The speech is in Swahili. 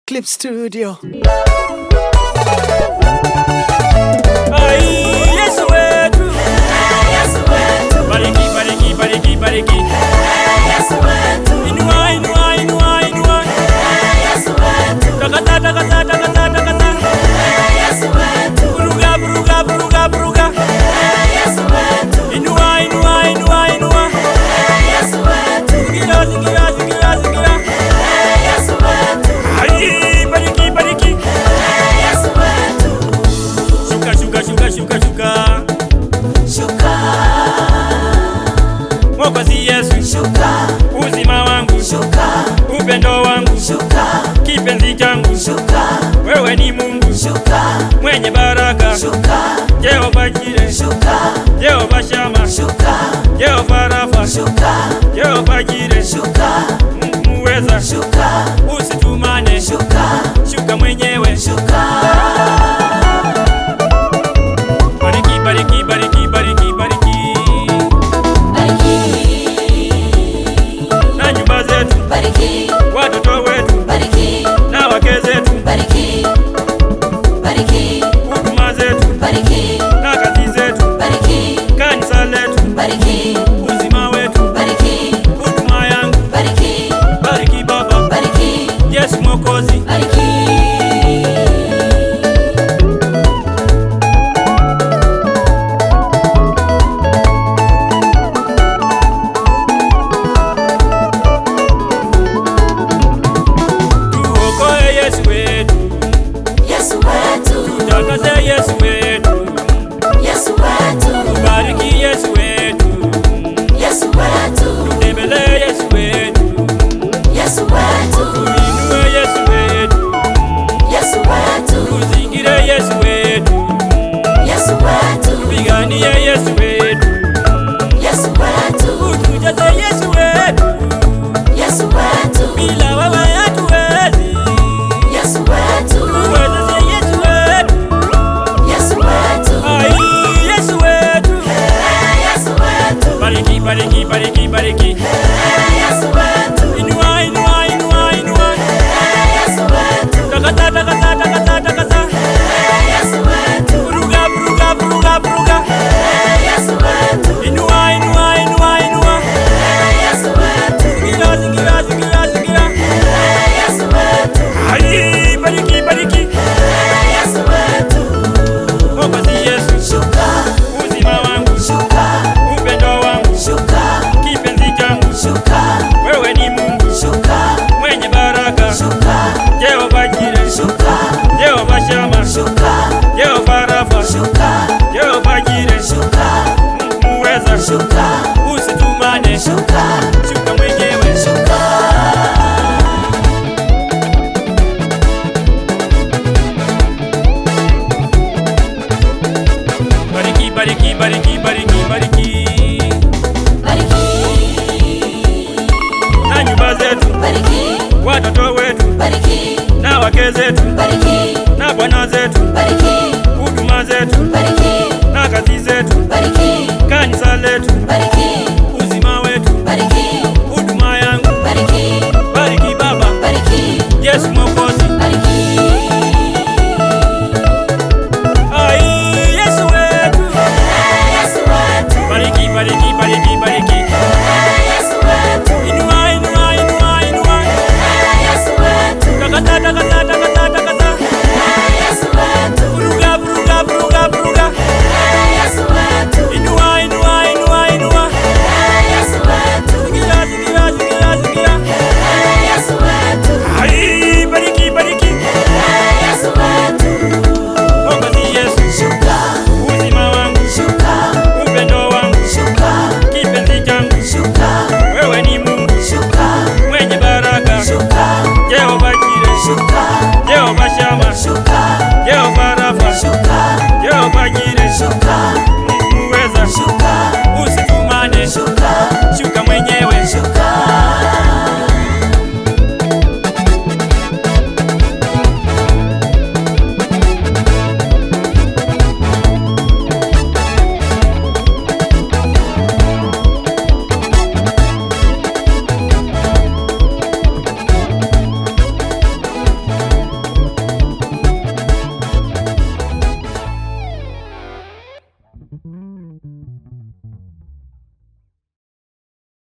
Clip Studio. Ai, Yesu wetu. Yesu wetu. Bariki, bariki, bariki, bariki. Yesu wetu. Inua, inua, inua, inua. Yesu wetu. Takata, takata, takata, takata. Yesu wetu. Buruga, buruga, buruga, buruga. Yesu wetu. Inua, inua, inua, inua. Yesu wetu. Zingira, zingira, zingira, zingira. Yesu wetu. Ai, bariki, bariki. Yesu wetu. Shuka, shuka, shuka, shuka, shuka. Shuka. Mwokozi Yesu, Shuka. uzima wangu, Shuka. upendo wangu, Shuka. kipenzi changu. Shuka. Wewe ni Mungu Shuka. mwenye baraka. Shuka. Jehova Jire, Shuka. Jehova Shama, Shuka. Jehova Rafa, Shuka. Jehova Jire, Shuka. Mungu muweza, Shuka. usitumane, Shuka. shuka mwenyewe. Shuka. Bariki, bariki, bariki, bariki, bariki Bariki. na nyumba zetu, Bariki. watoto wetu Bariki. na wake zetu, Bariki. Bariki. huduma zetu Bariki. na kazi zetu, Bariki. kanisa letu, Bariki. uzima wetu, Bariki. huduma yangu. Bariki. Bariki Baba, Bariki. Yesu Mwokozi. Bariki. Tuokoe Yesu wetu, Yesu wetu. tutakase Yesu wetu, Yesu wetu. tubariki Yesu wetu, Yesu wetu. tutembelee Yesu wetu, Yesu wetu. tuinue Yesu wetu, Yesu wetu. tuzingire Yesu wetu, Yesu wetu. tupiganie Yesu wetu, Yesu wetu. utujaze Yesu wetu, Yesu wetu. bila wewe hatuwezi, Yesu wetu. tuwezeshe Yesu wetu, Yesu wetu. ai Yesu wetu, Yesu wetu. bariki, bariki, bariki, bariki, Yesu wetu. inua, inua, inua, inua. Yesu wetu. Takata, takata, takata, takata. Yesu wetu. Buruga, buruga, buruga, buruga. Yesu wetu. Inua, inua, inua, inua. Yesu wetu. Zingira, zingira, zingira, zingira. Yesu wetu. Ai, bariki, bariki. Yesu wetu. Mwokozi Yesu, Shuka. uzima wangu, Shuka. upendo wangu, Shuka. kipenzi changu. Shuka. Wewe ni Mungu Shuka. mwenye baraka. Shuka. Jehova Jire, Shuka. Jehova Shama, Shuka. Jehova Rafa, Shuka. Jehova Jire, Shuka. Mungu muweza, Shuka. usitumane, Shuka. shuka mwenyewe. Shuka. Bariki, bariki, bariki, bariki, bariki. Bariki. Na nyumba zetu, Bariki. watoto wetu, Bariki. na wake zetu, Bariki. na bwana zetu, Bariki. huduma zetu, Bariki. na kazi zetu, Bariki. kanisa letu, Bariki. uzima wetu, Bariki. huduma yangu. Bariki. Bariki Baba, Bariki. Yesu Mwokozi. Bariki. Ai, Yesu wetu. Yesu wetu. Bariki, bariki, bariki, bariki. Yesu wetu. Inua, inua, inua, inua. Yesu wetu. Takata, takata, takata, takata. Yesu wetu. Buruga, buruga, buruga, buruga. Yesu wetu. Inua, inua, inua, inua. Yesu wetu. Zingira, zingira, zingira, zingira. Yesu wetu. Ai, bariki, bariki. Yesu wetu. Mwokozi Yesu, Shuka. uzima wangu, Shuka. upendo wangu, Shuka. kipenzi changu. Shuka. Wewe ni Mungu Shuka. mwenye baraka. Shuka. Jehova Jire, Shuka. Jehova Shama, Shuka. Jehova Rafa, Shuka. Jehova Jire.